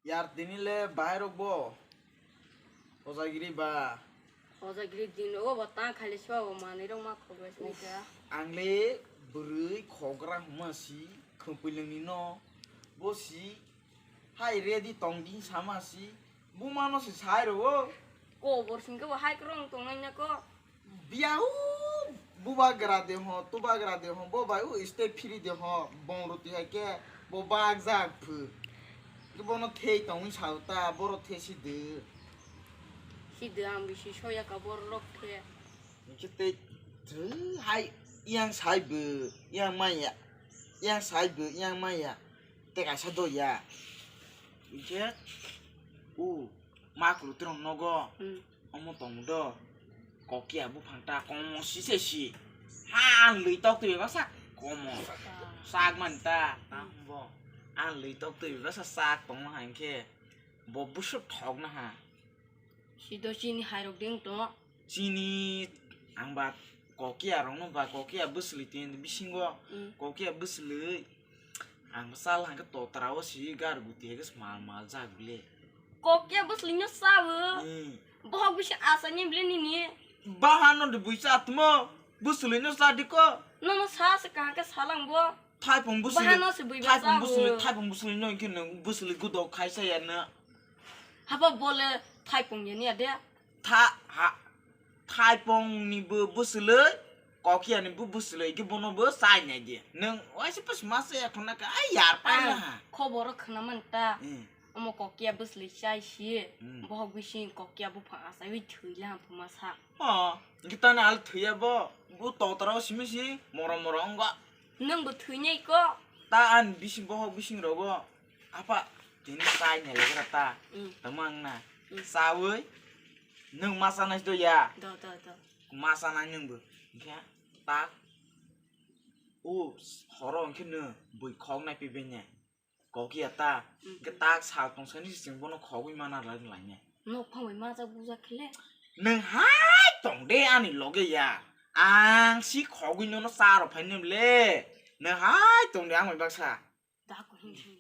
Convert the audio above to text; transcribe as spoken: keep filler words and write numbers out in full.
Yar tini le bahai rok bo. Hojagiri ba. Hojagiri din rogo bo tang khali swa bo manwi rok ma khogoi sini kha. Ang le bwrwi khogra huma si khwpwilwng ni no. Bo si hai ready tong di sama si. Buma no si sai ro. Kobor sing khe bo hai krong tong nai na ko. Biya u bubagra de ho, tubagra de ho, bo bai u stay free de ho, bong roti hai khe bo bak jak phu. Ke bono thei tongwi sa ta, boro thei si de. Si de ang bisi soya ka bor rok khe. Ke te hai yang sai bu, yang maya, yang sai bu, yang maya. Te kaisa do ya. Ke u ma kru tong nogo. Hmm. Omo tong do. Kokia buphang ta komo si se si. Ha lwi tok twi ba sak komo. Sak man ta. Tam bo. An lwi tok twi ba sa sak tong han khe. Bo busu thok na ha. Si do chini hai rok ding to. Chini ang ba kokia rong no ba kokia bwsli tin bisingo. Hmm. Kokia bwsli. Ang sal hangke totra o si gar guti hake smal mal jak bile. Kok ya bwsli no sa bo. Hmm. Bohok bisi asani bile nini. Bahan no de buisa atmo. Bwsli no sa diko. No no sa se kahake salang bo. Thaipung bwsli. Bahan no se bui ba thaipung sa bwsli, bo. Thaipung bwsli no inke no bwsli gudok khaisa ya no. Haba bole thaipung ya ni ade. Tha ha. Thaipung ni bo bwsli. Kokia ni bo bwsli ke bono bo sai nai di. Nung waisa pas masa ya khona ka ai yar pa na ha. Khobor khna man ta. Hmm. Omo kokia bwsli sai si. Hmm. Bohok bising kokia buphang asai wi thwi la phuma sa. Oh, kita na al thwi ya bo. Bu totra o simi si moro moro ongga. Nung bo thwi nai ko. Ta an bising bohok bising rogo. Apa tini sai nai le ta. Hmm. Tamang na. Hmm. Sawi. Nung masa nai do ya. Do do do. Masa nai nung bo. Kya? Tak. O horo hwnkhe no bui khok nai pibenya. Kokia ta. Hwnkhe tak sal tong sani sing bono khogwi mana rwng lainai. Nok phangwi majak bujak khele. Nung hai tong de ani loge ya. Ang si khogwi nono charo phai nung le. Nung hai tong de ang bai baksa. Da ko hin hin.